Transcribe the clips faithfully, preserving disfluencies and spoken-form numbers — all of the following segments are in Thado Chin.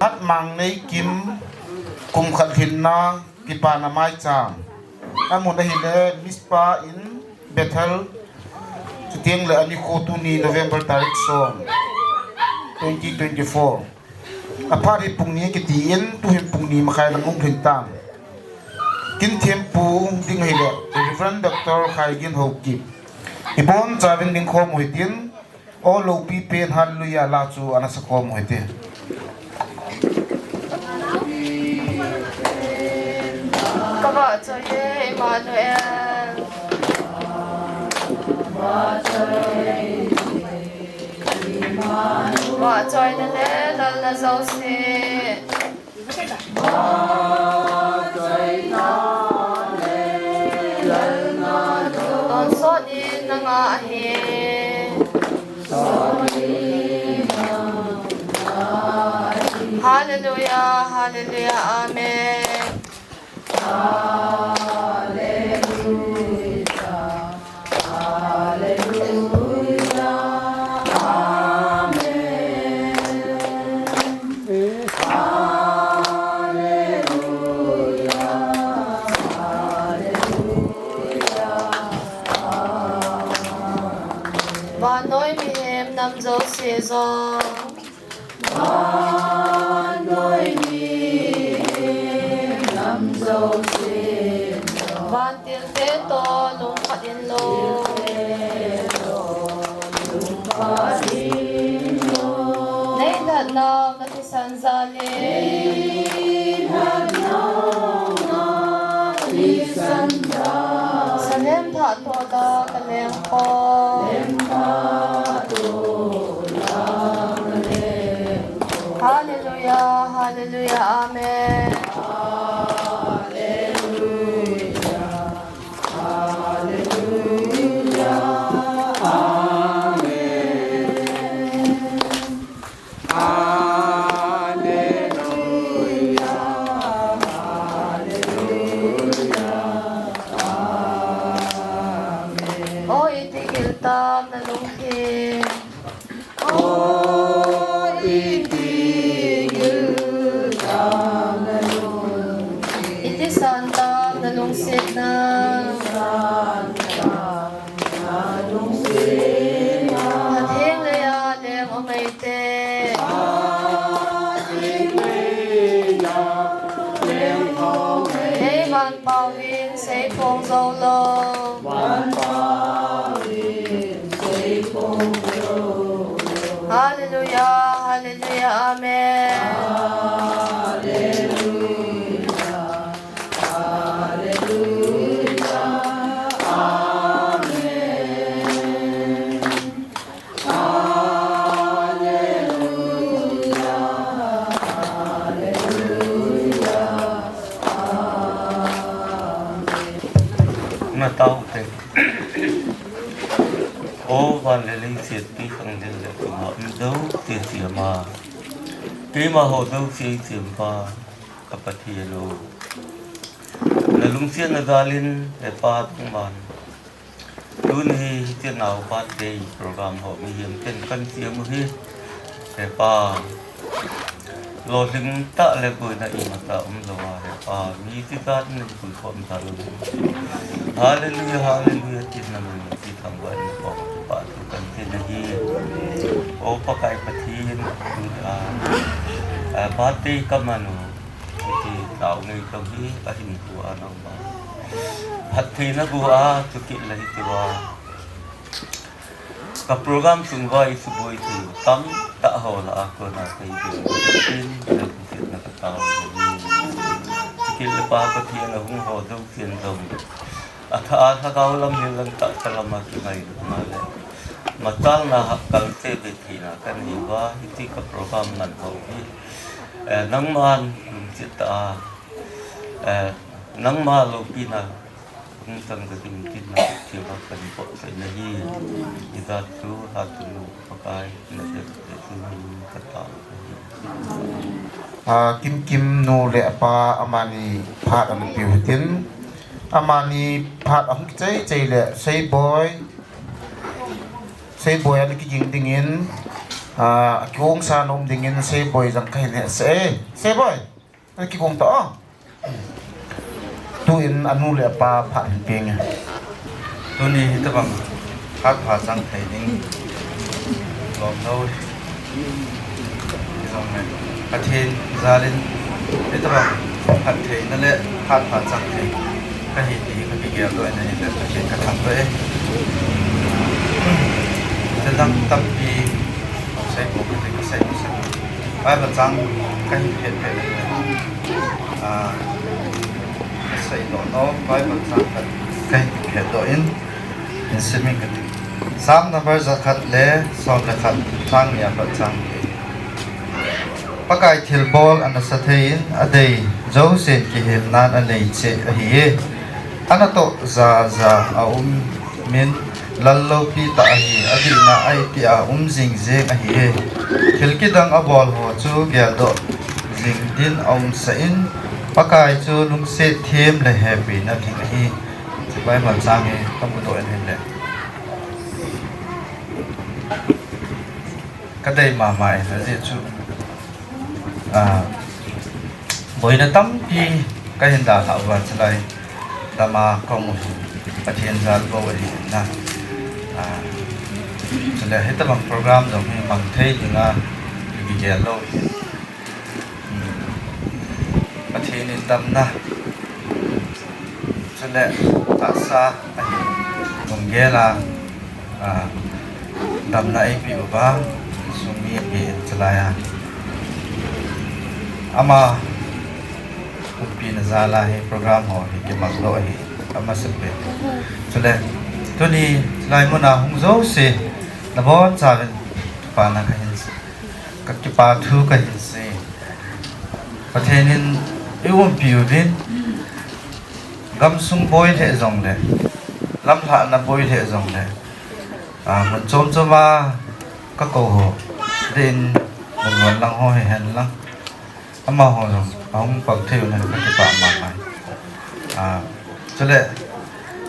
Hatmangneikim, kum khat lhinna, kipana maicham. Amun ahile Mizpah in Bethel, chuteng le anikho tuni November tarik som, twenty twenty-four. Aphat hi pung ni kiti in, tuhin pung ni makhai lang um lhin tan. Kin thempu ding ahile Reverend Doctor Khaigin Haokip. Ibon chauvin ding khom u hitin, O lopi pen Hallelujah la chu ana sa khom u hite. Ka vahchoi e Emmanuel. Vahchoina le lalna jouse. Tonsot in nanga ahi. Hallelujah, hallelujah, amen. Vannoi mihem nam jouse jong. Vannoi mihem nam jouse jong. Vantil te toh lungkhat in lo. Nei lhatnau na thisan jal in. Salem thah toh la ka lengkhoh. Hallelujah, hallelujah, amen. O iti gil tam na lungthim. O iti gil tam na lungthim. Iti san tam na lungsetna. Pathen leiya leng um eite. Ei van pao in seiphong jou lou. Hallelujah, hallelujah, amen. Na tao te. O van le leiset pi khanglel le keima um jouse siam a, keima ho jouse siam pa, ka Pathen o. Na lungsetna jal in, he Pa Thangvah. Tuni hi hiche nau birthday program ho mihem ten kan siam u hi, he Pa, lolhing tah le boina imacha um lou a, he Pa, mi tijat in puikhom ta lou. Hallelujah, hallelujah, tin na min thangvah in ko pa tu kan tin ahi. O Pakai Pathen, tu a, a, birthday ka man u. Hiti tao ngei tong hi ahin tua nang ma. Phattheina bu a chukit le hiti va. Ka program sung va i suboi tu tam tah ho lah a kona ka i ding tin le kusit na ka tao. Chukit le Pa Pathen a hung ho dong tin dong. A tha a thakau lam hin lang tah tah lam a kingai lut ma le. Machal na ha kal te be thina kan hi va hiti ka program man ho hi. Eh, nangman lungset tah a, eh, nangma loupina hung tang ka ding tin na thil va kan po sai na hi. I da tu ha tu nu Pakai na de de tu nu ka ta. A, Kimkim nu le apa amani phat ana piu tin. Amani phat ahung kichai chai le Seiboi. Seiboi ana kiging dingin, Ah, kigong sa nom dingin Seiboi jong kahin hetsah e. Seiboi, ana kigong ta o. Tuin anu le apa phat hin peng e. Tuni hitabang phat pha chang thei ding lom lou. Jong le Pathen jalin hitabang phat theina le phat pha chang thei kahi ti hi kakigel doh in ahile Pathen kathangvah e. Thildang tampi sei bou kati kasei masang. Bible chang kahin phet phet in, ah, kasei doh nom, Bible chang khat kahin phet doh in, hin sim inge kati. Psalm number jakhat le som le khat, chang ni apat chang. Pakai thilbol anasa thei in, adei jousen kihilnan anei cheh ahi e. Anatoh ja ja aum in, lal loupi tah ahi, adihna a iti a um jing jeng ahi e. Thil kidang abol ho chu geldoh jing din aumsah in, Pakai chu lungset them le hepina lhing ahi. Hiche Bible chang hi kamudoh in ahile kadei mama in, ajeh chu, ah, boina tampi kahin dalhah uva, chulai dama kaum u hi Pathen jal bou ahi na. Ah, chule hitabang program jong hi mang thei dinga kigel lou hi. Hmm. Pathen in damna, chule tahsa ahin lunggel a, ah, damna eipeh uva, insung mi ahin, chulai a ama umpina jal a hi program ho hi kimang doh ahi, amasapen. Chule tuni chulai muna hung jouse nabonchauvin kipana kahin, kakipa thu kahin sei. Pathen in eiumpi uvin, gamsung boi lheh jongle, lamlhahna boi lheh jongle, ah, mun chom chom a kakou ho, deiyin mun lhon lang ho hihen lang, amaho jong ahung pang thei un hen, kakipah mama e. Ah, chule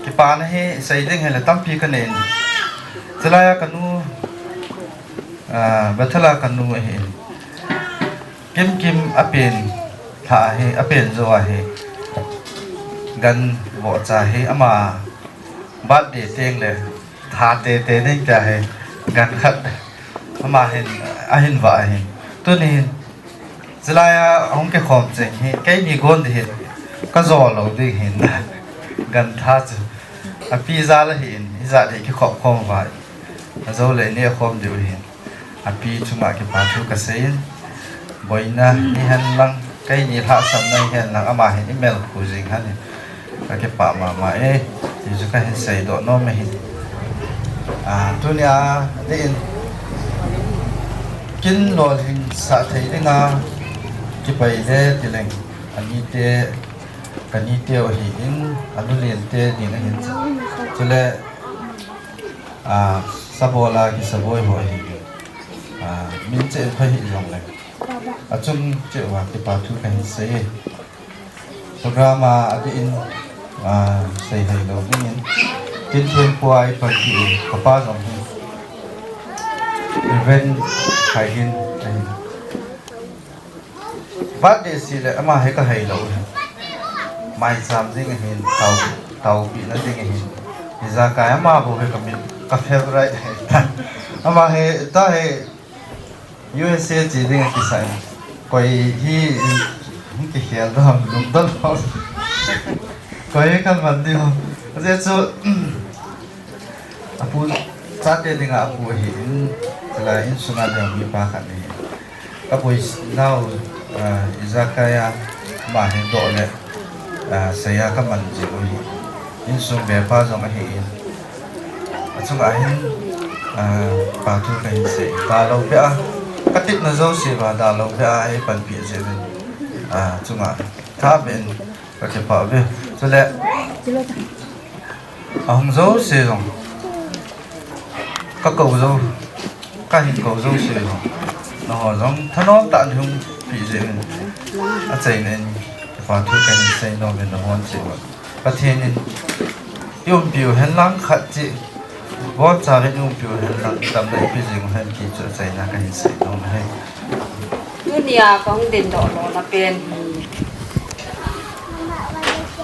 kipana hi sei ding hile tampi kanei in, chulai a kanu, ah, Bethel a kanu ahin, Kimkim apen lha ahi, apen jo ahi. Gan vohcha hi ama birthday tengle tha tete ding tia hi gan khat ama hin ahin vah ahin. Tuni hin chulai a ahung kikhom cheng hi keini gon ding hin, kajo lou ding hin, gan tha chu. Api jal ahin, ijat hi kikhop khom uva, ajou le ineh khom diu ahin. Api chunga kipa thu kasei in, boina hihen lang, keini lhahsamna hihen lang, ama hin imel khu jing hen in, kakipah mama e, ti chu kahin seidoh nom ahi. Ah, tunia deiyin kin lolhinsah thei dinga kipai le tileng, anite, kaniteu ahin, anu lente ding ahin, chule, ah, sabola kisaboi ho ahin, ah, min cheh in pha hih jongle, achung cheh uva kipa thu kahin sei e. Program a adeiyin, ah, seihoi lou dingin, Tinthenpua ipanpi u kapa jong hi, Reverend Khaihin ahin. Birthday seh le ama hi kahei lou ahi. Maicham ding ahin, tao, taopehna ding ahin. Ijakai ama bou hi kamin, ka favorite ahi. Ama hi, tua hi U S A che ding akisah in. Koi hi, hung kikhel ding ham, lungdon ham. Koi hi kaman ding ham. Ajeh chu, apu, chate dinga apu ahin, chulai insunga ding mipa khat ahin. Kaboinau, ah, ijakai a, ama hin doh le, ah, seiya kaman jing u ahi. Insung bepa jong ahin. Achunga hin, ah, kipa thu kahin sei. Dalou beh a, katepna jouse uva dalou beh a eipanpi jeh uvin, ah, chunga thabeh in kakipah uve. Chule, ahung jouse jong, kakou jou, kahin kou jouse jong, nangho jong thanom tah in hung pi jeh uvin, achaina in kipa thu kahin sei nom in, nangho cheh uva Pathen in eiumpiu hen lang khat cheh Bol cha ve nung piu hen lang tam da ipi jing hen ti chu achaina kahin sei nung hen. Tunia kahung dingdoh lona pen hi.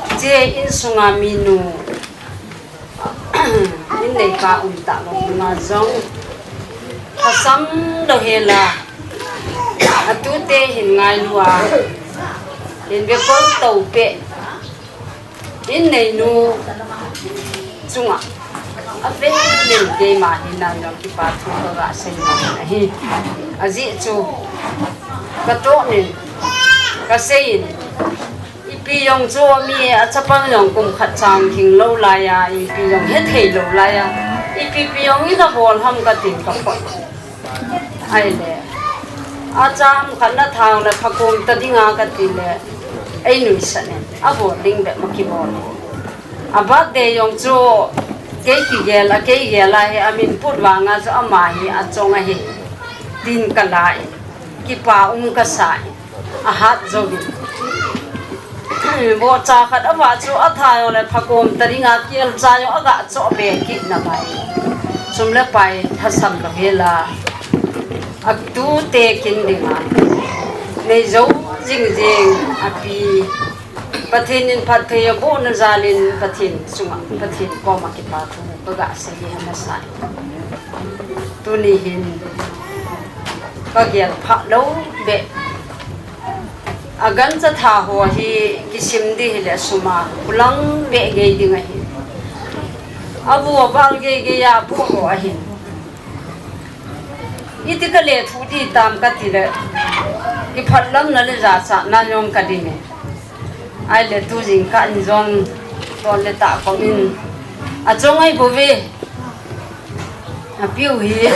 Hiche insunga minu, in neipa um talou nunga jong, asam lou hela, atute hin ngailua, hin vekol to peh, in neinu chunga, avel in keima hin nang jong kipa thu kaga sei nom ahi. Ajeh chu, katoh nin, kasei in, ipi jong chu mi a chapang jong kum khat chang thing lou laiya, ipi jong hethei lou laiya, ipi pi jong ina bol ham katin kaphot. Ahile, acham khat na thang le phakom ta dinga katile, einuisat in, abol ding bep ma kibol. A birthday jong chu, kei kigel a, kei gel a hi, amin put vanga chu ama hi achong ahi, tin kala in, kipa um kasa in, ahat jouvin. Vohcha khat avah chu atha jong le phakom ta dinga kelcha jong aga choh be kit na pai. Sum le pai thasam lou hela, atute kin dinga, nei jou jing jing api. Pathen in phatthei abohna jalin Pathen chunga, Pathen koma kipa thu kaga sei hi amasa. Tuni hin kagel phah lou beh. Agancha tha ho hi kisim di hile suma kulang beh gei ding ahi. Avu aval gei gei a apu ho ahin. Iti kale thu ti tam katile, kiphatlamna le jachatna jong kadime. Ahile tu jingkah in jong, ton le tah kom in, achong ahi bouve. Apiu hi,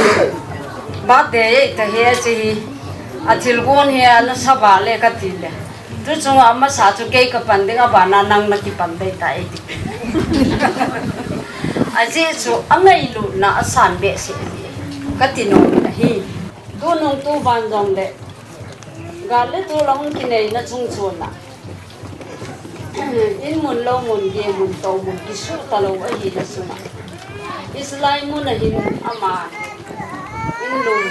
birthday ahi tahi achi hi, athilgon hi ana sava le katile. Tu chunga amasa chu kei kapan ding, abana nang nakipan dei ta ahi ti. Ajeh chu angailutna asan behseh ahi, kati nom in ahi. Tunung tuban jongle, gal le tol ahung kineina chungchon a, in mun, lou mun, gei mun, tou mun kisuh talou ahina sunga, hiche lai mun a hin ama in lum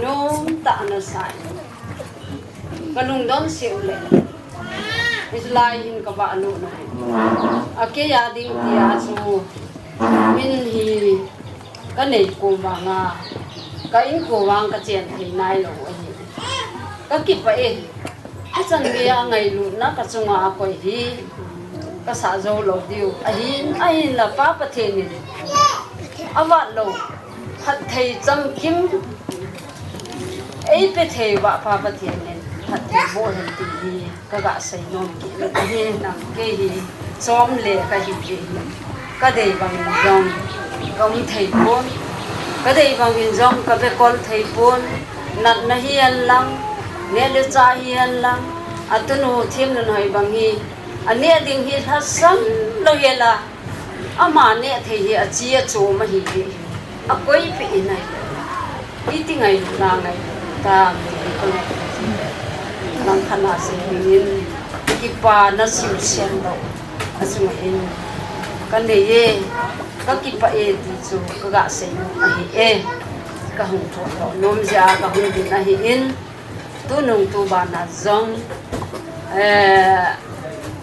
nomtah ana sa in, kalungdon seh u le, hiche lai hin kavahlut na hi, akei a ding tia chu min hi kanei kom vanga, ka inko vang kachen thei nailou ahi. Kakipah e, hichan geiya ngailutna kachunga akoi hi kasah jou lou diu ahin, ahinla Pa Pathen in avat lou, phatthei chamkim eipe thei uva Pa Pathen in phatthei boh hen ti hi kaga sei nom kit ahi. Nang kei hi chom le kahi jeh hin, kadei bangin jong kaum thei pon, kadei bangin jong kavekol thei pon. Natna hihen lang, neh le chah hihen lang, atunu Themnunhoi bang hi, aneh ding hi lhasam lou hela, ama neh thei hi achi achom ahi jeh hin, akoipeh in ahi. Iti ngailutna ngai ta, mi hi kangai. Langkhat a sei dingin, kipana simsen lou, achunga hin kanei e, kakipah e ti chu kaga sei nom ahi e. Kahung thotho nom jeh a kahung ding ahin, tunung tubana jong, eh,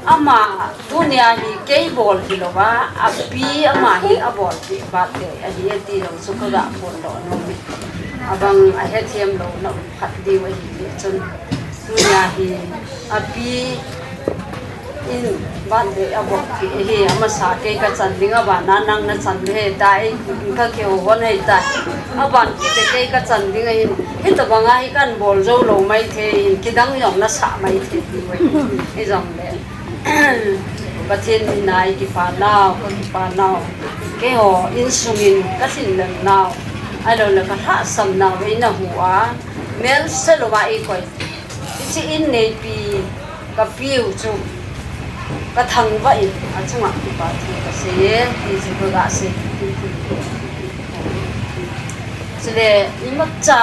ama tunia hi kei bol hilouva, api ama hin abolpeh birthday ahi e ti jong chu kaga phondoh nom e. Abang ahethem louna um khat diu ahi jeh chun, tunia hi api in birthday abolpeh ahi, amasa kei kachan ding, abana nang nachan ding ahitai, kakihou hon ahitai. Aban kit le kei kachan ding ahin, hitobanga hi kahin bol jou lou maithei hin, kidang jong nasah maithei diu ahi. Hijongle Pathen mina ikipa nau, kakipa nau, keiho insung in kalhinlel nau, ahiloule kalhahsam nau eina hu a, melse louva eikoi, hiche in neipi kapiu chu kathangvah in achunga kipa thu kasei e ti chu kaga sei. Chule imacha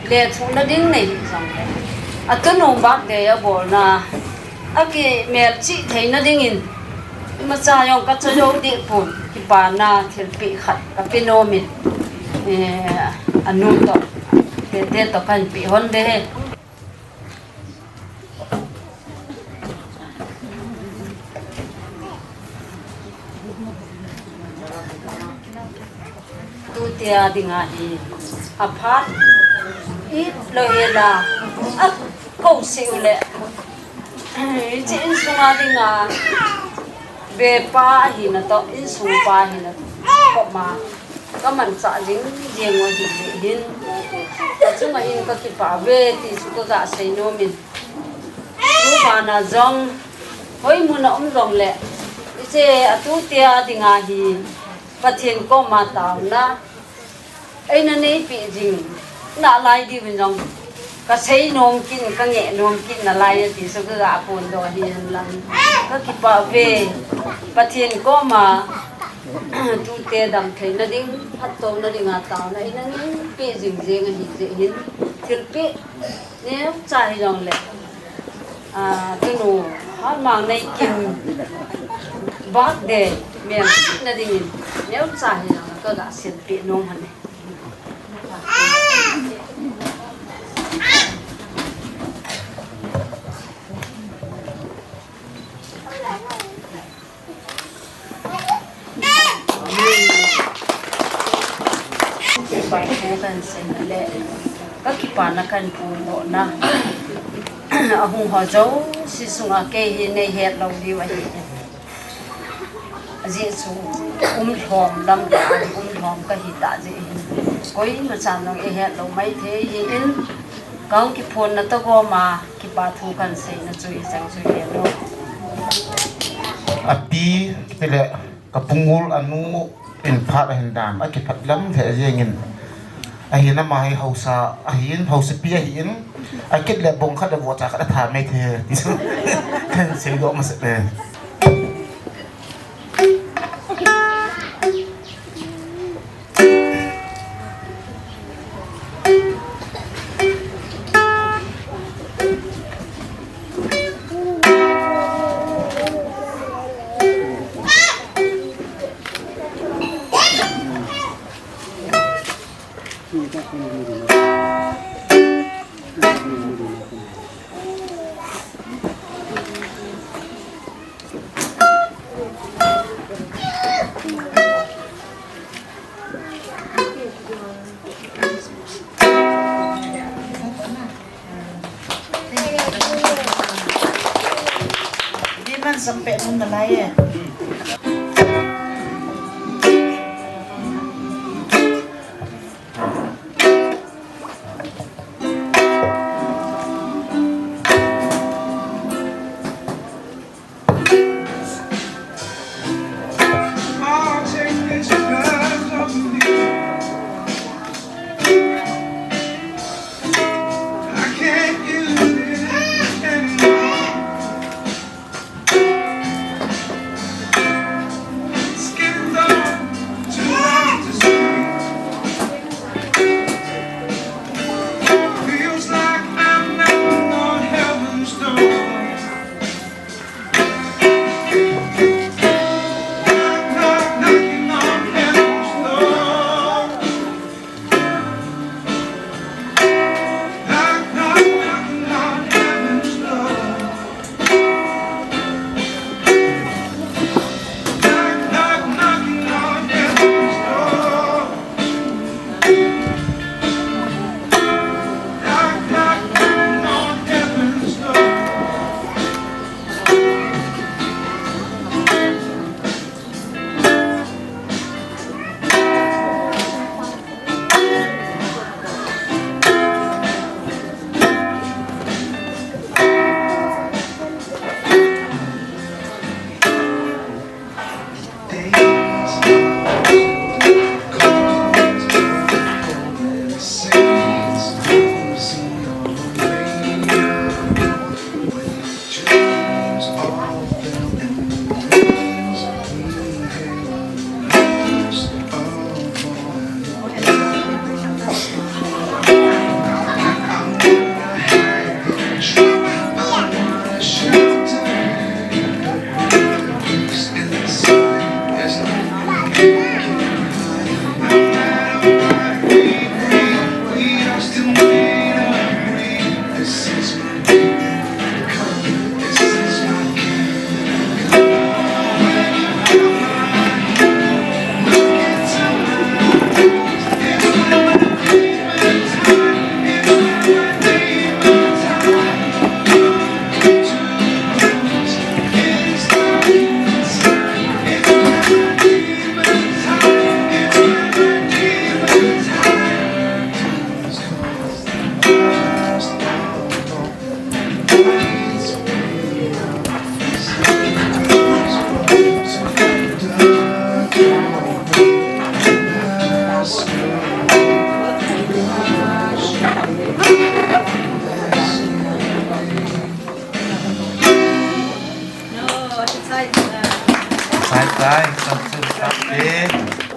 lethuhna ding nei hijongle, atunu birthday abolna akimelchih theina dingin imacha jong kacho jou dehpon. Pana thilpeh khat kape nom in, eh, anu toh, tete toh kahin peh hon de he. Tutia dinga hi aphat it lou hela, akou seh uleh, hiche insunga dinga vepa hina toh, insungpa hina toh, koma kamanchah jing jing u ahi jeh hin, achunga hin kakipah uve ti chu kaga sei nom in. Tubana jong, hoi muna um jongleh, hiche atutia dinga hi Pathen koma taona eina neipeh jing nalai diuvin jong kasei nom kit, kangeh nom kit nalai ati chu kaga phondoh ahi henlang. Kakipah uve, Pathen koma tute damtheina ding, phattouna dinga taona eina neipeh jing jeng ahi jeh hin, thilpeh neocha hijongleh, ah, tunu Hatmang Neikim birthday melchihna dingin neocha hijongleh kaga silpeh nom hon e. Kakipah thu kahin seina le kakipana kahin phongdohna ahung ho jouse chunga kei hi neihet lou diu ahi. Ajeh chu umlhom lamkah a umlhom kahi tah jeh hin, koimachan jong eihet lou maithei ahin, kahung kiphonna toh goma kipa thu kahin seina chu hicheng chu hilo. Api, tile, kapungol anu in phat ahin dan, akiphat lam lheh jengin. Ahin ama hi haosa ahin, haosapi ahin, akit le bong khat le vohcha khat atha maithei ti chu kahin seidoh masat e. Di man sampeh mun nalai e.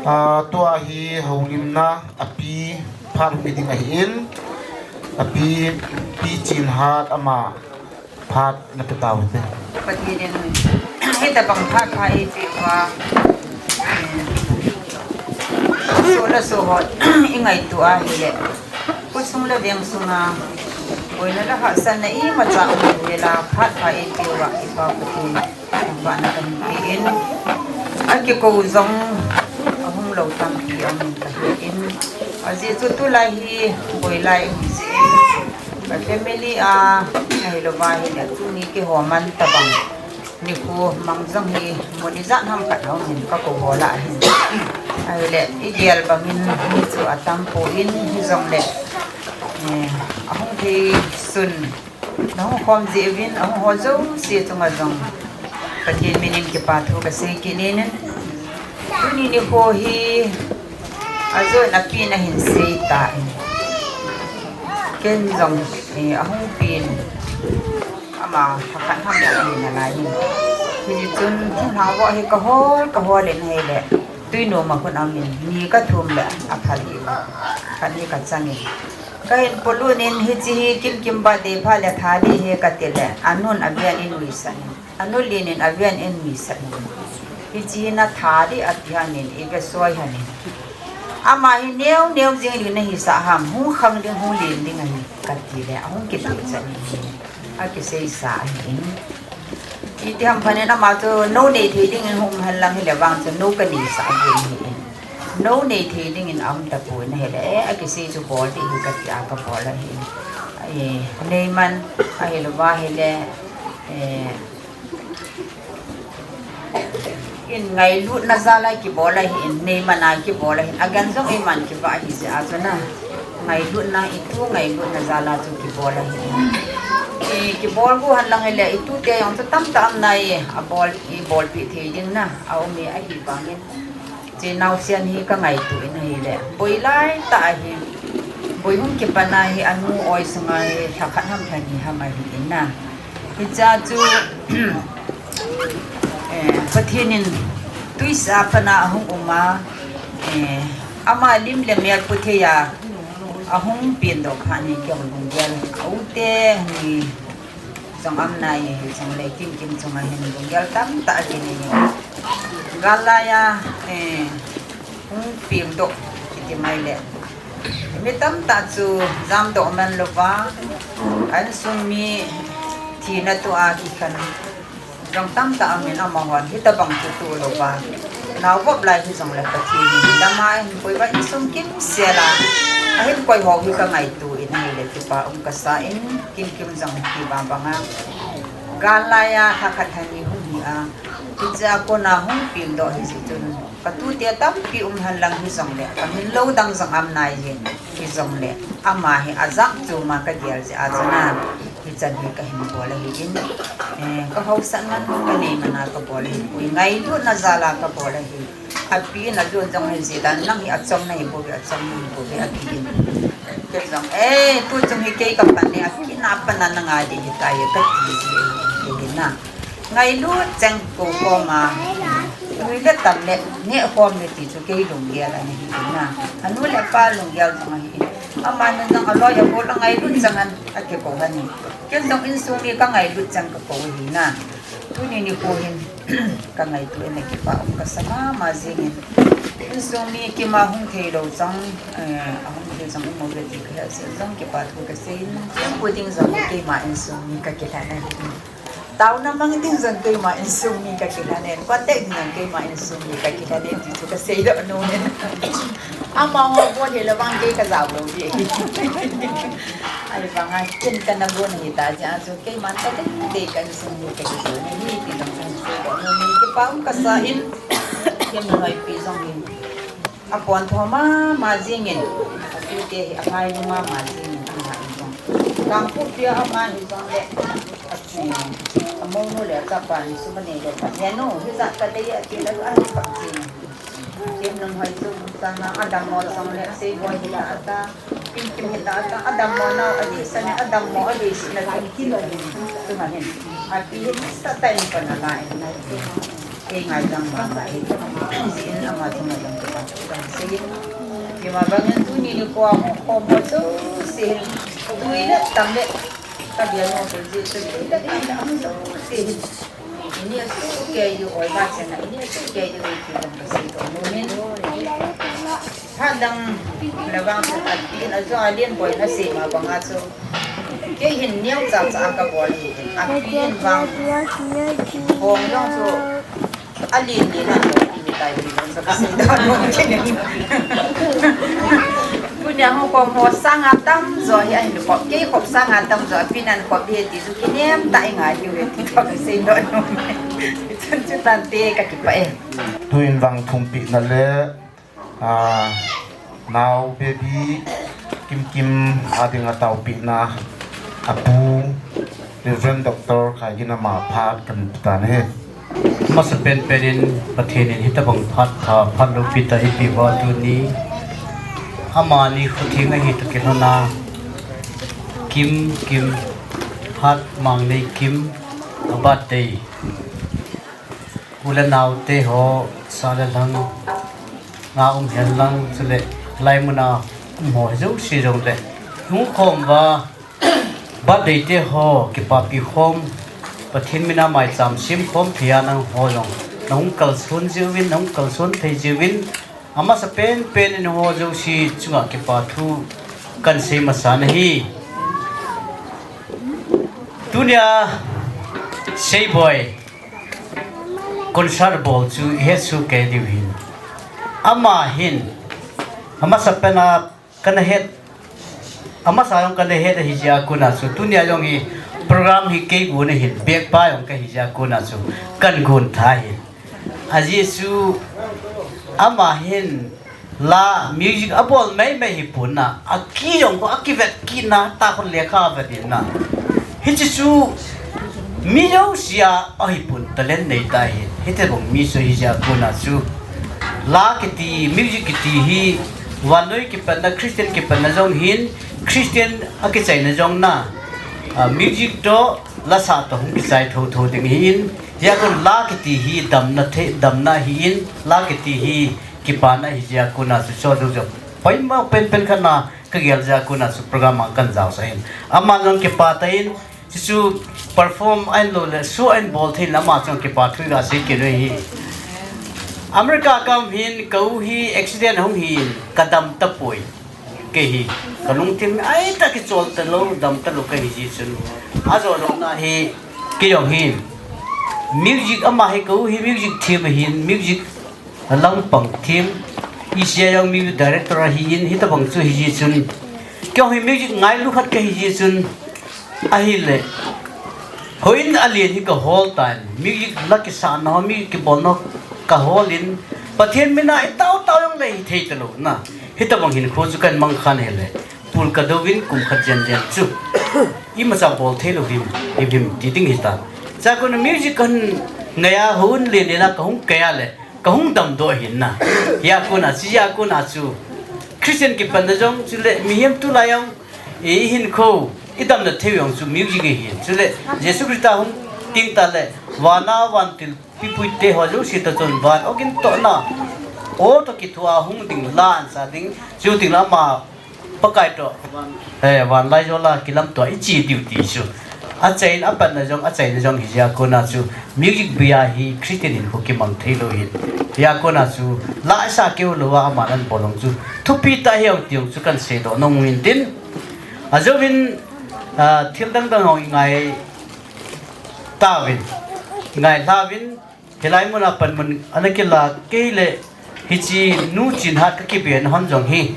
Ah, tua hi houlimna api phat hung hi ding ahin, api Pi Chinhat ama phat na pe tau hite. Pathen in hitabang phat pha eipeh uva, eh, soh le soh ho i ngaito ahile, khosung le veng sunga boina le hahsatna imacha um louhela phat pha eipeh uva kipa Pathen thangvahna kahin pe in, akikou jong ahung lou tampi aum in kahe in, ajeh chu tulai hi boi lai ahi jeh in, ka family a ahilouva hile tuni keiho man tabang nikho mang jong hi mun ijat ham khat aum in kakou ho lah ahin, ahile igel bangin mi chu atampon hijongle, eh, ahung thei sun nahung khom jeh uvin ahung ho jouse chunga jong Pathen min in kipa thu kasei kit in, tuni nikho hi ajoh in api in ahin sei tan, ken jong, eh, ahung pen ama lhakhat ham khat ahi nalai in, hijeh chun thinglhang voh hi kahol kahol in ahile, twi nom a khun aum in ni kathum le aphal in, khat hi kachang in, kahin polut in hiche hi Kimkim birthday phat le tha ding ahi katile, anun aven in nuisat in, anu len in aven in nuisat in, hiche hi natha ding ati hon in ive soi hon in, ama hi neo neo jing ding nahisah ham, hung khang ding hung len ding ahi katile ahung kidei chan in, akiseisa ahin, iti ham phat in ama chu nou nei thei dingin hung um henlang hile vang chu nou kaneisah ding ahin, nou nei thei dingin aum tapon ahile, eh, akisei chu bol ding ahi katia kabol ahin, eh, neiman ahilouva hile, eh, in ngailutna jal a kibol ahin, neiman a kibol ahin, agan jong eiman kivah ahi jeh a chu na, ngailutna, itu ngailutna jal a chu kibol ahin, i kibol gu henlang hile itute jong chu tamtah aum nai, abol, ibolpeh thei ding na aum e, ahivangin hiche naosen hi kangaito in ahile, boi laitah ahi, boi hung kipan a hi anu oi sunga hi lhakhat ham lhani ham ahi in na, hichea chu, eh, Pathen in twisa pat a ahung um a, eh, ama lim le mel phuthei a ahung pendoh phat in kei jong lunggel, a u te ni jong aum nai, hijongle Kimkim chunga hin lunggel tamtah akinei in, gal laiya, eh, hung pengdoh kiti mai le, mi tamtah chu jamdoh man louva, a insung mi thina toh a kikhen jong tamtah aum in, amahon hitabang chu toh louva, nao vop lai hijongle Pathen in dam a ahin koi uva, insung kimsel a ahin koi ho hi kangaito in ahile kipa um kasa in, Kimkim jong kivang banga gal laiya lhakhat lhani hung hi a, hichea kona hung pengdoh hijeh chun katute tampi um henlang hijongle kamin lou dang jong aum nai jin, hijongle ama hi ajat chu ma kagel jeh a chu na, hichan hi kahin bol ahin, eh, kahaosat man, kanei man a kabol ahipoi, ngailutna jal a kabol ahi. Api in alut jong ahin sei tan, nang hi achom nahi bouve, achom nahi bouve atin, kei jong, eh, tuchung hi kei kapan e, api in apan a nanga ding hitai e kati ji ahi na. Ngailut cheng kou khom a, nui le tam le neh khom le ti chu kei lunggel ana hi in na, anu le apa lunggel jong ahi in. Amani jong aloi abol a ngailut cheng in akikou ahi. Ken jong insung mi kangailut cheng kakou ahi na. Tuni nikho hin kangaito in akipa um kasa mama jingin, insung mi kima hung theilou jong, eh, ahung thei jong imu ve ti kahe jeh jong kipa thu kasei in, thempu ding jong keima insung mi kakilhen ahi. Taona mang ding jong keima insung mi kakilhen in, contact ding jong keima insung mi kakilhen in ti chu kaseidoh nom in. Amaho bol hile vang kei kajao lou ding ahi. Ahivanga ken kana gon ahita jeh a chu keiman kadeidei ka insung mi kakilhen ahi ti jong kaseidoh nom in, kipa um kasa in, Themnunhoipi jong hi apontho mama jingin, atute hi angailutna mama jingin, ama hi jong Kangpokpi a ama hijongle, amounu le achapa ni sum anei le khat, henu hijat kadei e atile ahin pang jingin. Themnunhoi chu chana adammo jongle Seiboi hita ta, Kimkim hita ta, adammo nau adehset in, adammo adehset na Kimkim chunga hin, api hi sah tah in pan ala in na. Kei ngaidam mama e. Jin ama chu ngaidam kei ta. Kei ma bang in tuni nikho a hung khom ho jouse hin. Tui le tam le. Ka bia no ko ji tui le tam le hung jouse hin. Ini a su kei diu oi ba chen na. Ini a su kei diu oi ki dam ka sei to mo min. Hadang le bang chu a tin a jo a lien boi na sei ma bang a chu. Kei hin neo cha cha ka bol hi. A tin bang. Bong jong chu. A lien lien a. Tunia hung khom ho sang a tamjo hi ahin khop. Kei khop sang a tamjo a pinan khop hi ti chu kinem ta i ngai diu hi ti ka sei doh nom. Chun chu tante ka kipah e. Tuin vang thumpina le, ah, nao baby Kimkim a dinga taopina a pu Reverend Doctor Khaigin ama phat kan pe tan ahi. Masa penpen in Pathen in hitabang phat pha phat loupi ta ipi uva tuni amani khutheng ahi toh kilhon a Kim, Kim, Hat Mangnei Kim a birthday. U le nao te ho, sa le lhang a um hen lang, chule hilai mun a um ho jouse jong le hung khom uva, birthday te ho kipapi khom, Pathen min a maicham sem khom thei a nang ho jong nahung kalson jiuvin, nahung kalson thei jiuvin, amasa penpen in ho jouse chunga kipa thu kan sei masa nahi. Tunia Seiboi concert bol chu i het soh kei diu hin. Ama hin, amasa pen a kana het, amasa jong kana het ahi jeh a kona chu, tunia jong hi program hi kei gon ahin, bek pa jong kahi jeh a kona chu, kan gon tha hin. Ajeh chu, ama hin, la music abol maimai hi pon na, a ki jong ko, a kivet kit na, ta khun lekha vet in na. Hiche chu mi jouse a ahi pon, talent nei ta hi. Hitobang mi chu hi jeh a kona chu. La kiti, music kiti hi vannoi kipatna, Christian kipatna jong hin, Christian a kichaina jong na, a, music toh, la sah toh hung kichai thotho ding ahin, hia kon la kiti hi damna thei, damna ahin, la kiti hi kipana ahi jeh a kona chu cho jou jou. Poimo penpen khat na ka gel jeh a kona chu program a kan jaosah in. Ama jong kipa ta in, chu chu perform ahin lou le, show ahin bol thei in ama jong kipa thu ga sei kit u ahi. America kam hin ka u hi accident hung hin ka dam tapoi. Kei hi, ka lungthim ahi ta kichol talou, dam talou kahi jeh chun. Ajo lou na hi, kei jong hi. Music ama hi ka u hi music them ahin, music lampang them. Isia jong music director ahin, hitobang chu hi jeh chun. Kei jong hi music ngailu khat kahi jeh chun. Ahile, houin alen hi ka hol tan, music la kisahna ho, music kibolna ho ka hol in, Pathen min a i tao tao jong le hi thei talou na. Hitobang hinkho chu kan mang khan hile, pul ka douvin kum khat jen jen chu. Imacha bol thei lou him, him him ti ding hi ta. Chua kon music kan ngai a houin alen alen a ka hung kai a le, ka hung damdoh ahin na. Hia kona, chujeh a kona chu. Christian kipatna jong, chule mihem tulai jong, i hinkho, i damna thei u jong chu music ahin. Chule, Jesu Christa hung ting ta le, vana vantil pipui te ho jouse toh chun van ogin tohna, o toh kithoa hung ding, la ansa ding, chu ding lama Pakai toh, eh, van lai jola kilamtoh a i che diu ti chu. Achaina, apatna jong, achaina jong hi jeh a kona chu music bia hi Christian hinkho kimang thei lou hin. Hia kona chu la i sa keu lou a ama nan bol jong chu thupi ta hiu ti jong chu kan seidoh nom in tin. Ajouvin, ah, thil dang dang ho i ngai tauvin, i ngai lhauvin, hilai mun a panmun ana kila kei le hiche nu Chinhat ka kibe na hon jong hi.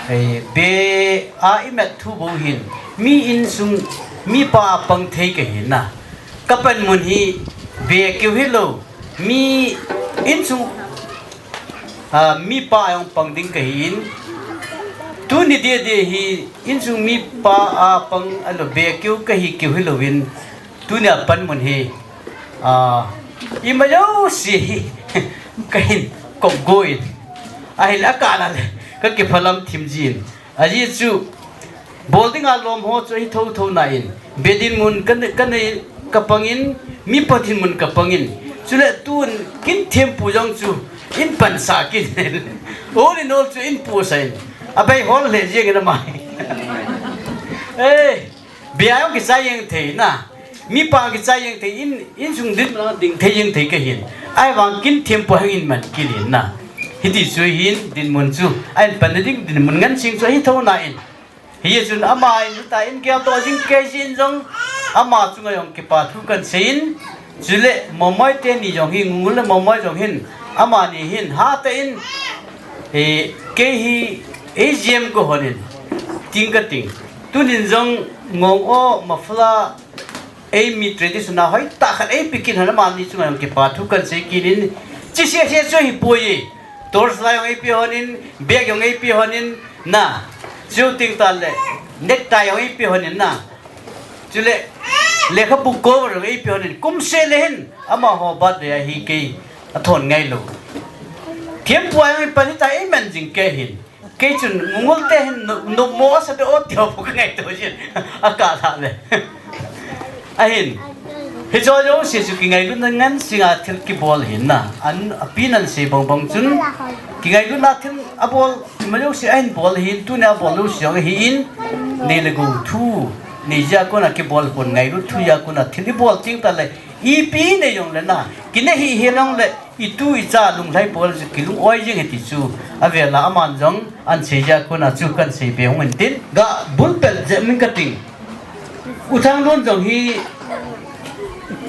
Eh, be a i mat thu bou hin, mi insung, mipa a pang thei kahi na. Ka panmun hi be keu hilou, mi insung, ah, mipa a jong pang ding kahi in. Tuni dia dia hi insung mipa a pang alou be keu kahi keu hilou in. Tunia panmun hi, ah, ima jouse hi, ka hin kop go in. Ahile akah a le, ka kiphalam thim jin. Ajeh chu, bol dinga lom ho chu ahi thotho na in. Be dinmun ka nei, ka nei ka pang in, mipa dinmun ka pang in. Chule tun kin thempu jong chu in pansah kit. All in all chu in pusah in. Abai hol le jeng in amai. Ei, bia jong kichai jeng thei na. Mipa kichai jeng thei in, insung dinmun ding thei jeng thei kahin. Ahivang kin thempu hang in man kit in na. Hiti chu hin dinmun chu. Ahin pan ding dinmun ngan sing chu ahi tho na in. Hichun ama in ta in geldoh jing kei jin jong ama chunga jong kipa thu kan seiyin, chule Momoi teni jong hi, Ngungul le Momoi jong hin, amani hin hatah in, eh, kei hi A G M ko honin, ting kating. Tunin jong ngong o mafla, eimi traditional hoitah khat eipe kit hon, amani chunga jong kipa thu kan sei kit in, chi sia sia chu hipoi. Torch light jong eipe honin, bag jong eipe honin, na. Chuting tah le, necktie jong eipe honin na. Chule, lekhabu cover jong eipe honin, kum seh le hin, amaho birthday ahi kei, athon ngailou. Thempu a jong ipan hita eiman jing kei hin. Kei chun Ngungul te hin nu, nu mo sa be o tio pu ka ngaito jin. Akah tha le. Ahin. Hicho jouse chu kingailutna ngan singa thil kibol hin na. An api nan sei bang bang chun. Kingailutna thil abol, ima jouse ahin bol hin, tunia abol jouse jong hi in. Nei le gou thu. Nei jeh a kona kibol pon, ngailut thu jeh a kona thil ibol ting tah le. Ipi nei jong le na. Kinei hi hi jong le. Itu icha lunglhai pol chu kilung oi jing e ti chu. Avela aman jong an sei jeh a kona chu kan sei be hung in tin. Ga bulpel jep min kating. U Thanglun jong hi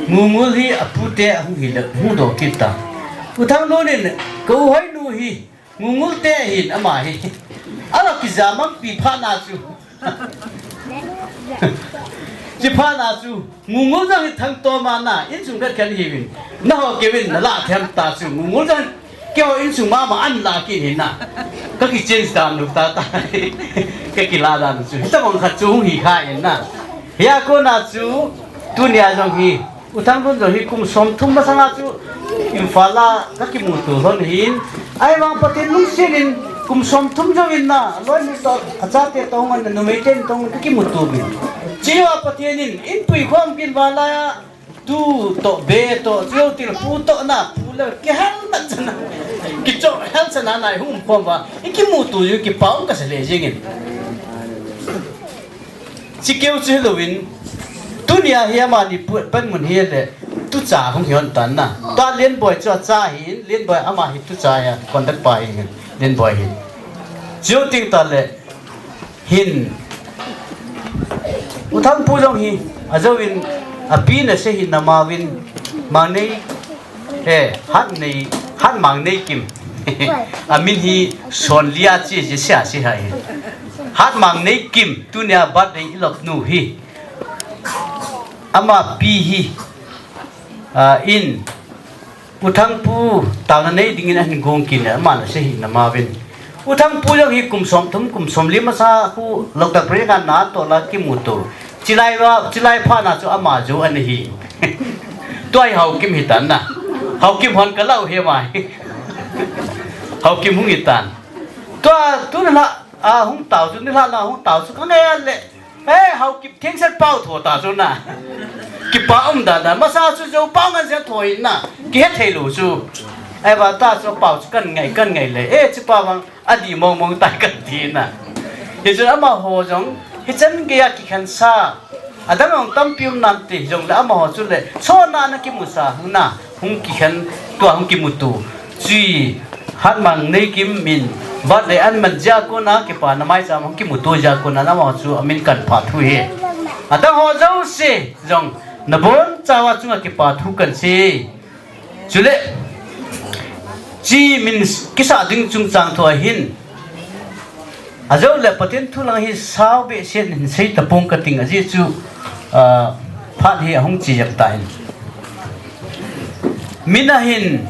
Ngungul hi apute ahung hi le hung doh kit ta. U Thanglun in ka u Hoinu hi Ngungul te ahin ama hi. Ala kijamangpi phat na chu. Chi phat na chu, Ngungul jong hi Thangtom a na, insung khat khat hiuvin. Naho keuvin, nalah them ta chu, Ngungul jong, keiho insung mama an lah kit hin na. Ka kichange dan u tata. Ka kilah dan u chu. Hitabang khat chu hung hi kha in na. Hia kona chu, tunia jong hi, U Thanglun jong hi kum somthum masanga chu Imphal a ka kimuto lhon ahin, ahivang Pathen lungset in kum somthum jouvin na, aloinu toh, achate toh, numei ten toh ka kimuto uvin. Chua Pathen in, in puikhom kin valai a, tu toh, be toh, chujou tile pu toh na, pu le kihel mat chan a, kichoh hel chan a na, ihung umkhom uva, ikimuto u kipa um kasa le jeng in. Chikeu chu hilouvin, tunia hi amani pu, panmun hi le, tucha hung hi hon tan na. Tua Lenboi chu acha hin, Lenboi ama hi tucha hi, conduct pa hi hin, Lenboi hi. Chujou ting tah le, hin. U Thangpu jong hi, ajouvin, api na se hin na ma uvin, Mangnei Eh, Hatnei, Hatmangneikim. Amin hi Sonlia chi ji sia si hai. Hatmangneikim, tunia birthday ilop nu hi. Ama pi hi, ah, in, U Thangpu, taona nei dingin ahin gong kit in, ama na se hin na ma uvin. U Thangpu jong hi kum somthum, kum somli masa khu Loktak Project a na toh la kimuto. Chilai va, chilai phat na chu ama jou ana hi. Tua hi Haokim hi tan na. Haokim hon ka lau hi mai. Haokim hung hi tan. Tua, tu nilhah, a, hung tao chu, nilhah na hung tao chu, ka ngai a le. Eh, Haokim thengset pao tho ta chu na. Kipa um dan dan, masa chu jou pao ngan se tho in na. Kihe thei lou chu. Ahivang ta chu pao chu kan ngai, kan ngai le. Eh, chi pa vang. Adih mong mong tai kan ti na. Hichun amaho jong, hichan geiya kikhensa. Adang jong tampi um nante, hijongle amaho chule, chona na kimusa, hung na, hung kikhen, tua hung kimuto. Chui, Hatmangneikim min, birthday aman jeh a kona, kipana maicham hung kimuto jeh a kona, amaho chu amin kan phat u hi. Adang ho jouse, jong, nabonchauva chunga kipa thu kan sei. Chule, chi min kisa ding chungchang thua hin, ajou le Pathen thu lang hi sao behseh in hin sei tapong kating ajeh chu, ah, phat hi ahung chi jep ta hin. Min ahin,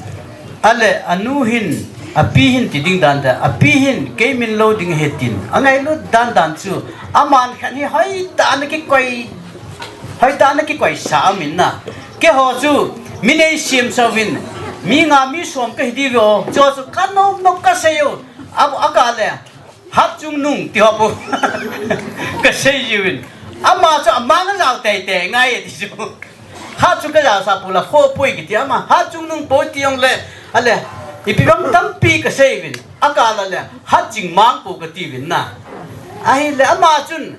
ale anu hin, api hin ti ding dan ta, api hin kei min lou ding ahi tin. Angailut dan dan chu, aman khat hi hoitah in akikoi, hoitah in akikoi sa amin na. Keiho chu, mi nei siam sa uvin, mi nga mi som kahi diu ve o, chu chu ka nom nom ka sei u, a, akah le, Hatchungnung, ti ho pu. Ka sei jiuvin. Ama chu, amang a jao tei tei ngai e ti chu. Hat chu kajasa pula kho poi kiti ama, hat chungnung poi ti jongle, ale, ipi bang tampi kasei uvin, akala le, hat jing mang po kati uvin na. Ahile ama chun,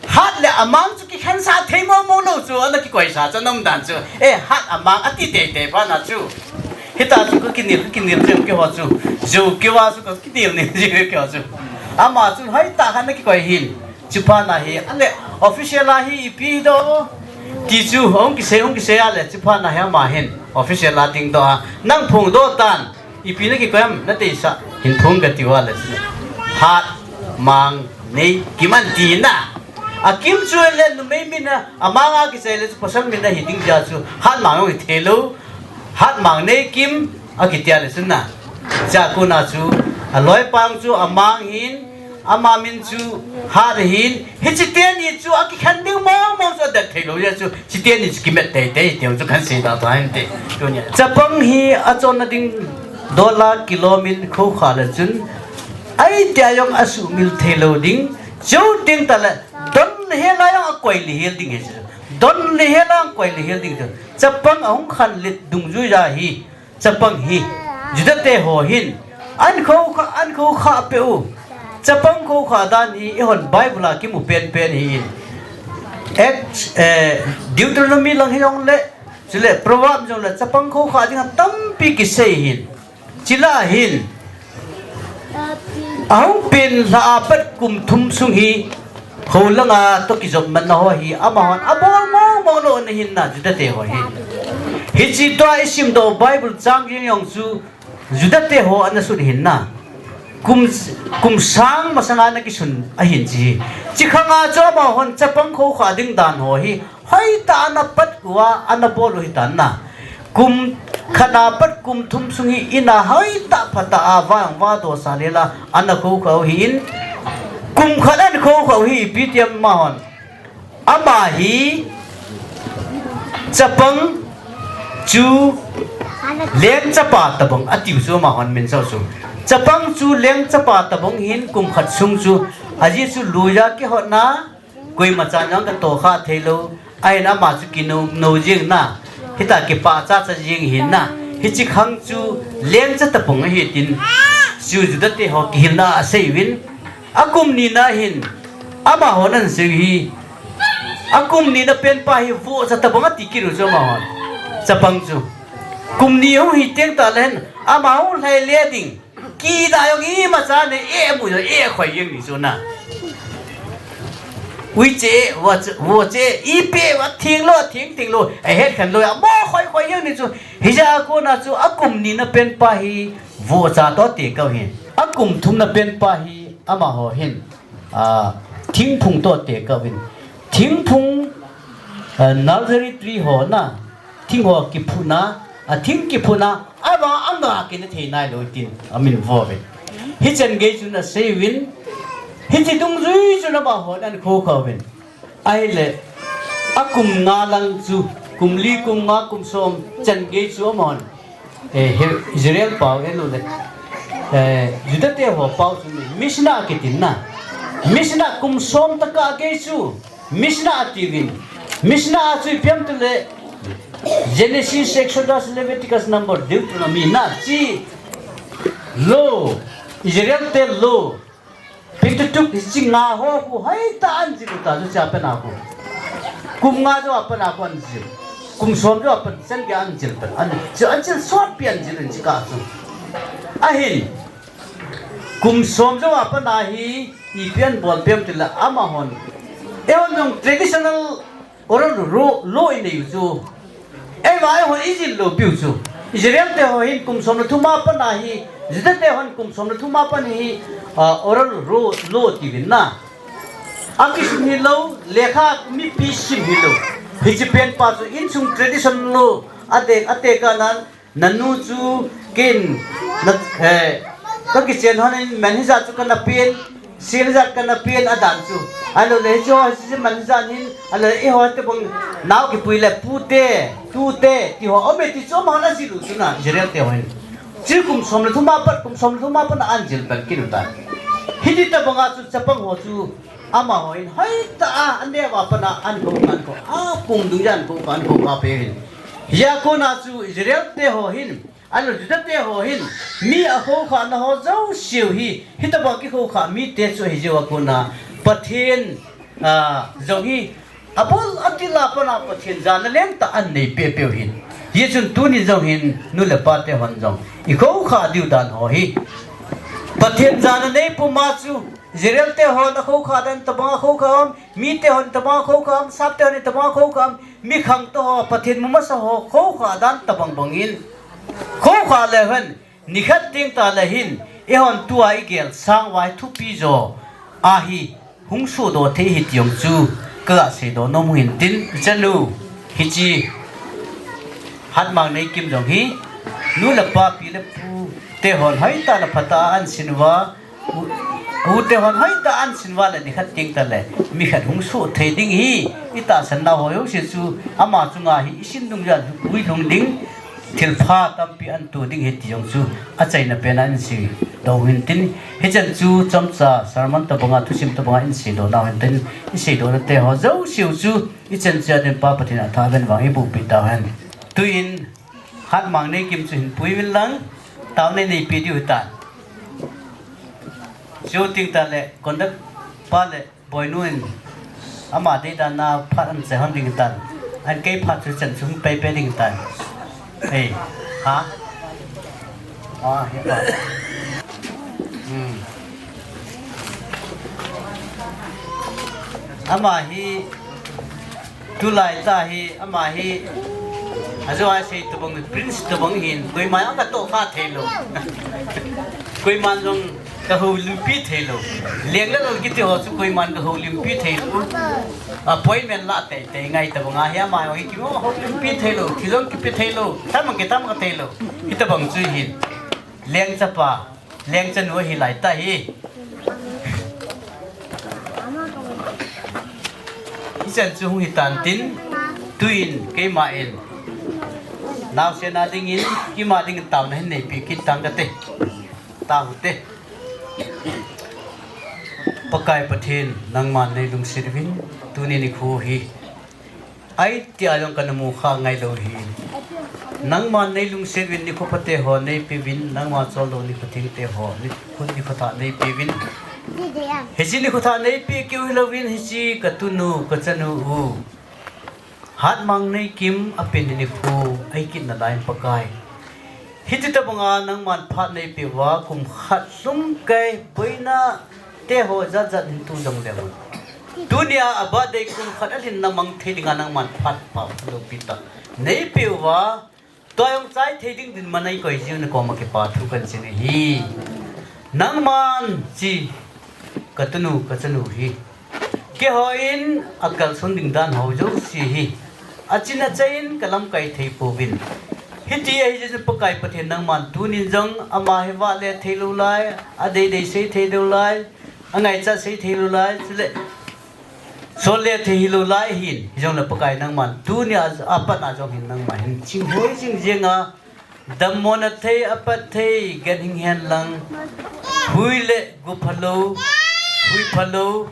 hat le amang chu kikhensa thei momo lou chu, ana kikoisa chu anom dan chu. Eh, hat amang ati teitei pa na chu. Hita chu kakinel, kakinel jeng keiho chu. Ju kiva chu kakinel nel jeng keiho chu. Ama chu hoitah khat ana kikoi hin. Chuphat na hi, ale official a hi ipi do. Ti chu, hung kisei, hung kisei ale, chuphat na hi ama hin. Official a ding do a. Nang phongdoh tan. Ipi nakikoi em, nateisa, hin phong kati uva le. Hat, mang, nei, kim ati na. Akim chu le numei min a, amang a kisei le chu pasal min a hiding jeh chu, hat mang jong hithei lou. Hat mang nei kim, akiti a le chun na. Chua kona chu, aloipa chu amang hin, ama min chu hat hin, hiche teni chu akikhen ding mong mong chu adet thei lou jeh chu, hiche teni chu kimat teitei, ti chu kahin sei da ta hin te. Tunia. Chapang hi achonna ding dollar kilo min khokha le chun, ahi tia jong asuhmil thei lou ding, chuteng tale, don le hel a jong akoi le hel ding ahi chu. Don le hel a akoi le hel ding chu. Chapang ahung khanlet dungjui a hi, Chapang hi, Juda te ho hin, an khokha, an khokha peh u. Chapang khokha dan hi, eihon Bible a kimu penpen hi in. Acts, eh, Deuteronomy lang hi jongle, chule Proverbs jongle, chapang khokha ding tampi kisei hin. Chule hin, ahung pen lha apat kum thum sung hi, Ho langa toh kijopmatna ho hi, amahon abol mong mong lou ana hin na, Juda te ho hi. Hiche tua isimdoh Bible chang jeng jong chu, Juda te ho ana sun hin na. Kum, kum sang masanga ana kisun ahin chi. Chi khanga chu amahon chapang khokha ding dan ho hi, hoitah ana pat uva, ana bol u hitan na. Kum khat apat kum thum sung hi in a hoitah phatah a vang va dosa lela ana khokha u hi in. Kum khat ana khokha u hi ipi ti amahon. Ama hi chapang chu leng chapa tabang atiu chu amahon min sao chu. Chapang chu leng chapa tabang hin kum khat sung chu ajeh chu luija kihotna Koima chan jong katoh kha thei lou. Ahin ama chu kinou, nou jeng na. Hita kipah cha cha jeng hin na. Hiche khang chu lengcha tapong ahi tin. Chu Juda te ho kihilna asei uvin. Akum ni na hin. Amahon asei u hi. Akum ni na pen pa hi vohcha tapong ati kit u chu amahon. Chapang chu. Kum ni hung hi teng tale hin. Ama hung lhai le ding. Kida jong imacha nei, eh, mu jong, eh, khoi jeng ni chu na. Uiche, vohche, vohche, ipi, va theng lou, theng, theng lou, ahet khen lou, amo khoi, khoi jeng ni chu. Hijeh a kona chu, akum ni na pen pa hi, vohcha toh tekah u hin. Akum thum na pen pa hi, amaho hin. Ah, thingphung toh tekah u hin. Thingphung, ah, nursery tree ho na. Thing ho kiphuna, athing kiphuna, avang anga kina thei nailou tin, amin vo uvin. Hichan gei chun asei uvin, hiche dungjui chun amahon ana khokha uvin. Ahile, akum nga lang chu, kum li, kum nga, kum som, chan gei chu amahon. Eh, he, Israel pao, eh, lou le. Eh, Juda te ho pao chu ni, Mishnah kitin na. Mishnah kum som tokah gei chu. Mishnah ati uvin. Mishnah chu ipi ham tile Genesis, Exodus, Leviticus, Number, Deuteronomy na chi law, Israel te law, Pentateuch hiche nga ho khu hoitah a ana jil u ta chu cha pen a khu. Kum nga jou a pat a khu ana jil. Kum som jou a pat chan gei ana jil pen. Ana jil, ana jil sot pi ana jil in chi ka chu. Ahin. Kum som jou a pat a hi ipi ana bol pi ham tile amahon. Eihon jong traditional oral law, law inei u chu. Eiva eihon ijil lou piu chu. Israel te ho hin kum som le thum a pat a hi, Juda te hon kum som le thum a pat hi, ah, oral law, law ti uvin na. Akisim hilou, lekha mipi sim hilou. Hiche pen pa chu insung tradition law, ate, ate ka nan, Nanu chu ken, na, eh, kakichen hon in man hijat chu kana pen, sel hijat kana pen adan chu. Ahilou le hiche ho, hiche man hijat hin, ahilou le eiho te bang nao kipui le pute, tute, ti ho, aume ti chu amahon ajil u chu na, Israel te ho hin. Chu kum som le thum a pat, kum som le thum a pat ana jil pen kit u ta. Hiti tabang a chu chapang ho chu, Amaho hin hoitah a, aneo a pat a ankhoukha, ankhoukha, apung dungjuia ankhoukha, ankhoukha peh in. Hijeh a kona chu Israel te ho hin, ahilou Juda te ho hin, mi akhoukhana ho jouseu hi, hitobang kikhoukha mite chu ahi jeh uva kona, Pathen, ah, jong hi, abul atil a pat a Pathen jana lentah anei pehpeh u hin. Hijeh chun tuni jong hin, nu le pa te hon jong, ikhoukha diu dan ho hi, Pathen jana nei puma chu, Israel te hon akhoukha dan tobang akhoukha am, mi te hon tobang akhoukha am, sap te hon tobang akhoukha am, mi khangtou ho, Pathen mu masa ho, khoukha dan tobang bang in. Khoukha leu hen, nikhat teng tah le hin, eihon tua igel sang uva hi thupi jo ahi, hung sohdoh thei ahi ti jong chu, kaga seidoh nom u hin tin, ichanu, hiche, Hatmang Neikim jong hi, nu le pa, pi le pu, te hon hoitah le phatah a ahin sin uva, U, u te hon hoitah a ahin sin uva le nikhat teng tah le, mi khat hung soh thei ding hi, itahsan nau ho jouse chu, ama chunga hi, isin dungjuia lhupui lhung ding, thilpha tampi ahin to ding ahi ti jong chu, achaina pen a ahin seidoh u hin tin, hichan chu chomcha, sermon tobang a, thusim tobang a ahin seidoh nau hin tin, iseidoh na te ho jouseu chu, ichan chu a din Pa Pathen a tha ven vang iboh peh tau hen. Tuin, Hatmang Neikim chu hin pui uvin lang, taona nei peh diu hitan. Chu teng tah le, conduct pa le, boinu in, ama deidan a phat ahin chai hon ding hitan. Ahin kei phat chu chan chu hung pei pei ding hitan. Ei, ha? Ah, hi pa. Hmm. Ama hi, Tulai tah hi, ama hi, ajo a sei tobang, prince tobang hin, koiman jong katoh kha thei lou. Koiman jong kahoulimpi thei lou. Leng le lal kiti ho chu koiman kahoulimpi thei lou. Appointment la teitei ngai tobang ahi, ama jong hi kihoulimpi thei lou, thil jong kipe thei lou, tham jong kitham kha thei lou. Hitobang chu hin. Leng chapa. Lengchanu ahi lai tah hi. Hichan chu hung hitan tin, tuin keima in, naosen a dingin, keima dingin taona hin nei peh kit tang kate. Tao te. Pakai Pathen, nangman nei lungset uvin, tuni nikho hi. Ahi tia jong kana mu kha ngai lou hi. Nangman nei lungset uvin nikho phate ho nei pe uvin, nangma choldo nikho thengte ho, nikho, nikho thah nei pe uvin. Hiche nikho thah nei pe keu hilou vin hiche ka tunu, ka chanu u. Hatmang Neikim a pen nikho, ahi kit nalai Pakai. Hiti tobanga nangman phat nei peh uva, kum khat lhung kei boina te ho jat jat hin tu jong leu. Tunia a birthday kum khat alhin na mang thei dinga nangman phat pha loupi tah nei peh uva, tua jong chai thei ding dinmun a nei koi jiu na koma kipa thu kahin sei ahi. Nangman chi ka tunu, ka chanu hi. Keiho in akalson ding dan ho jouse hi. Achin achai in ka lamkai thei pouvin. Hiti ahi jeh chun Pakai Pathen nangman tunin jong ama hi vahle thei lou lai, adei dei sei thei lou lai, angaichat sei thei lou lai, chule sol le thei hilou lai hin. Hijongle Pakai nangman tunia apat a jong hin nangman hin ching hoi jing jeng a, Dammona thei, apat thei, gan hing hen lang. Hui le gu phalou, hui phalou,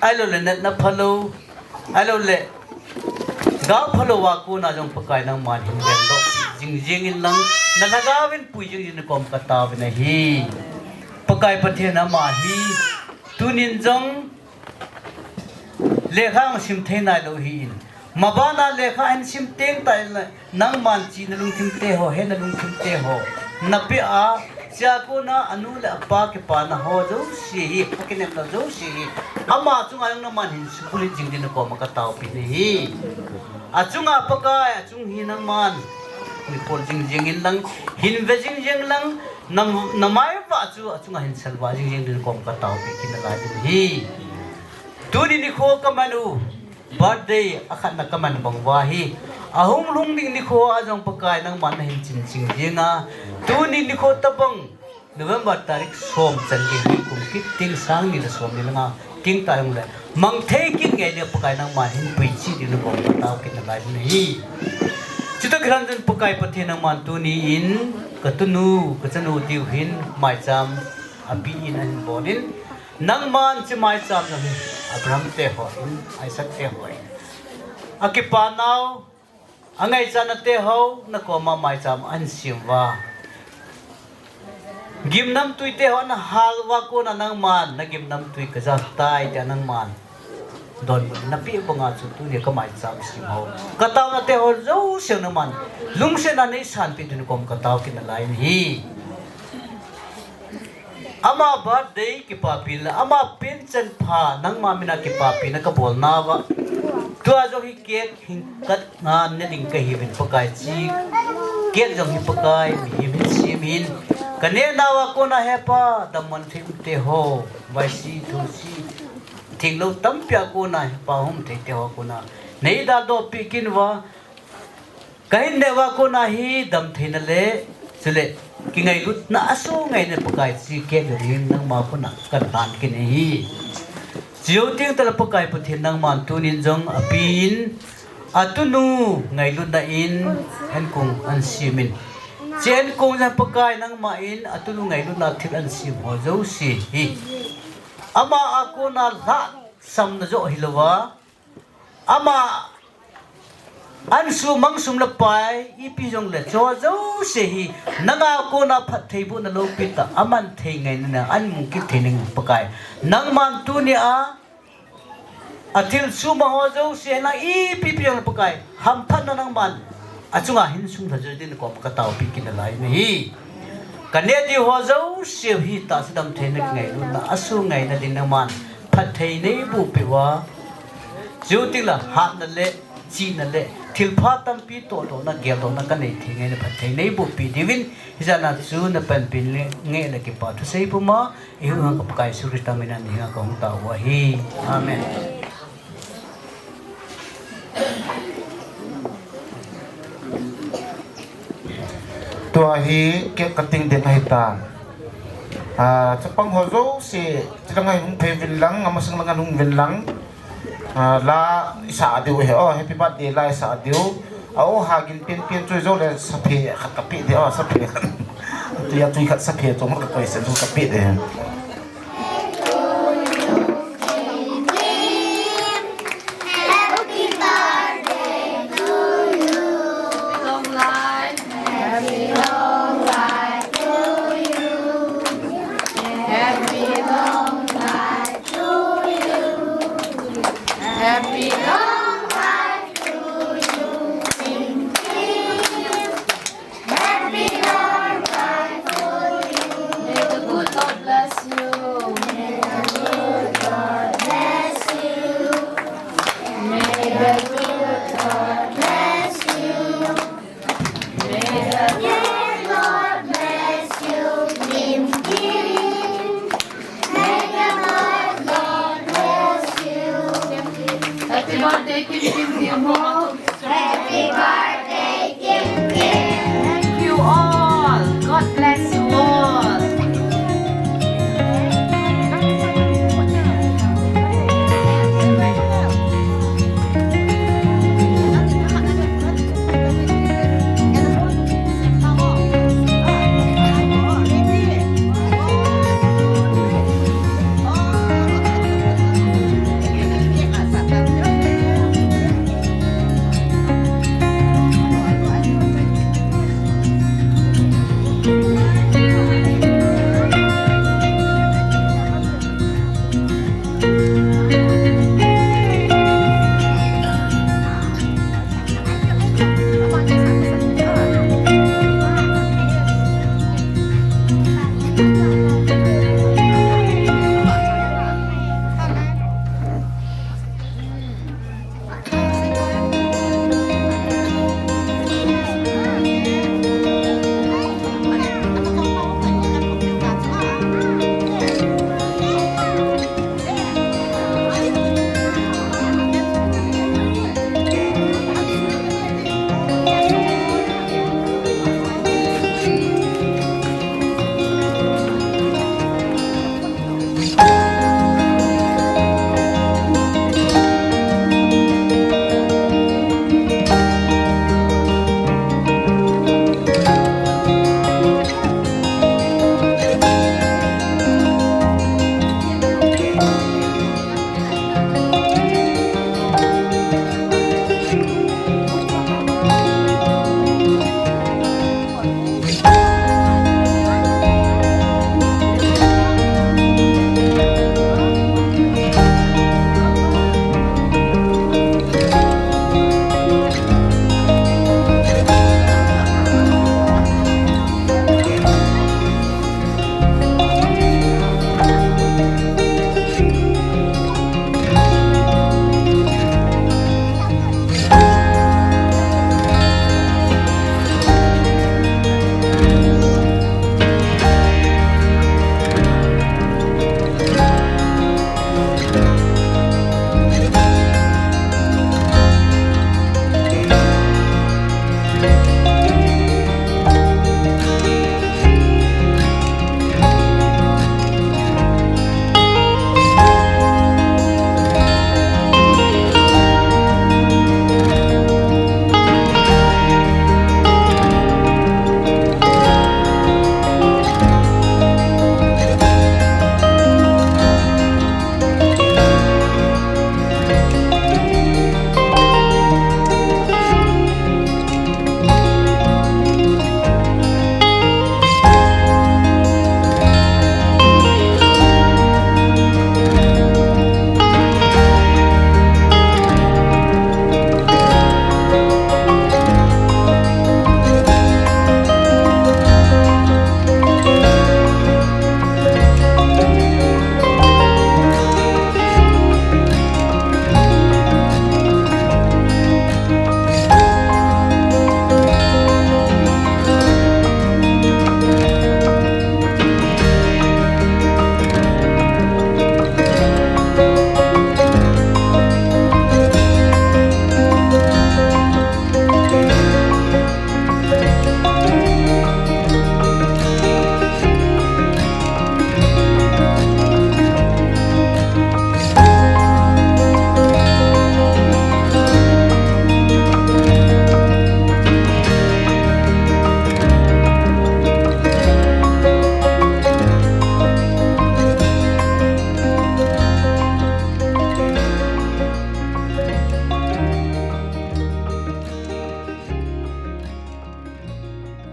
ahilou le natna phalou, ahilou le gao phalou a kona jong Pakai nangman hin vendoh jing jing in lang, na lhagao in pui jing jing in kom ka taovin ahi. Pakai Pathen ama hi, tunin jong lekha hung sim thei nailou ahin. Mabana lekha hin sim teng tah in nangman chihna lungthim te ho, hetna lungthim te ho. Na pe a, chua kona anu le apa kipana ho jouse hi, akinepna jouse hi. Ama chunga jong nangman hin subulhit jing din na koma ka taopi ahi. Achunga Pakai, achung hi nangman. Hin khol jing jing in lang, hin ve jing jing lang, na, na mai vah chu achunga hin salvah jing jing din kom ka taopi kit nalai ding ahi. Tuni nikho ka man u, birthday akhatna ka man bang uva hi. Ahung lhung ding nikho a jong Pakai nangman na hin chin ching jing a. Tuni nikho tabang November tarik som chan ding hi kum kit teng sang ni le som ni le nga teng tah jong le mang thei kit ngei le Pakai nangman hin pui chih din na kom ka tao kit nalai ding ahi. Chutoh kilhon chun Pakai Pathen nangman tuni in ka tunu, ka chanu diu hin maicham api in ahin bol in. Nangman hiche maicham jong hi Abraham te ho in, Isaac te ho in. Akipa nau, angaichat nau te ho, nakoma maicham ahin sem uva. Gimnamtui te ho nahal uva kona nangman, nagimnamtui kaja tai tia nangman donbut napeh banga chu tuni kamaicham sem ho, kataona te ho jouse nangman lungsetna neisanpeh diu kom katao kit nalai ahi. Ama birthday kipapi le, ama penchan pha, nangma mina kipapina kabol nauva. Tua jong hi cake hin kat ngan ne ding kahiuvin Pakai chi. Cake jong hi Pakai mihem hin sem in. Kaneh nauva kona Hepa, damman thei um te ho, vaisi, thusi, thinglou tampi a kona Hepa hung thei te ho kona neidaldoh peh kit uva. Kahin neh uva kona hi damtheina le, chule kingailutna asungaina Pakai chi cake jong hin nangma kona kahin lhan kit ahi. Chujou teng tale Pakai Pathen nangman tunin jong apen, atunu ngailutna in henkong ahin sem in. Chi henkong jong Pakai nangma in atunu ngailutna thil ahin sem ho jouse hi. Ama a kona lhahsamna joh hilouva. Ama ansumang sum le pai, ipi jongle chu jouse hi, nanga kona phattheibohna loupi tah, aman thei ngaina, ahin mu kit thei ding Pakai. Nangman tunia, athil sumang ho jouse, nang ipi pi jongle Pakai, hamphatna nangman, achunga hin sumlha jou ding kom kataopi kit nalai ahi. Kaneh diu ho jouse hi tahsa damtheina kingailutna asungaina ding nangman phatthei neiboh peh uva. Chuteng le hatna le, chihna le, thilpha tampi tohdohna, geldohna kanei thei ngaina phatthei neiboh peh diuvin, hijat a chu napanpi le ngeh le kipa thusei puma, ihung hang ka Pakai Jesu Christa mina nahenga kahung tao u ahi. Amen. Tua hi cake cutting ding ahitan. Ah, chapang ho jouse, chidang a hung phei uvin lang, amasang langa hung uvin lang. Ah, la isah diu ahi, oh, happy birthday la isah diu. Ah, oh, hagin penpen chu joule saphe khat kapeh ding, oh, saphe khat. Tuia tui khat saphe chu ma kakoi sen chu kapeh ding. Happy long life. Happy long life to you. Happy long life to you. Happy long life to you, Pinky. Happy long life to you. May the good Lord bless you. May the good Lord bless you. May the good Lord bless you. May the good Lord bless you, Kim Kim. May the good Lord bless you. Happy birthday, Kim Kim Kim. Happy birthday.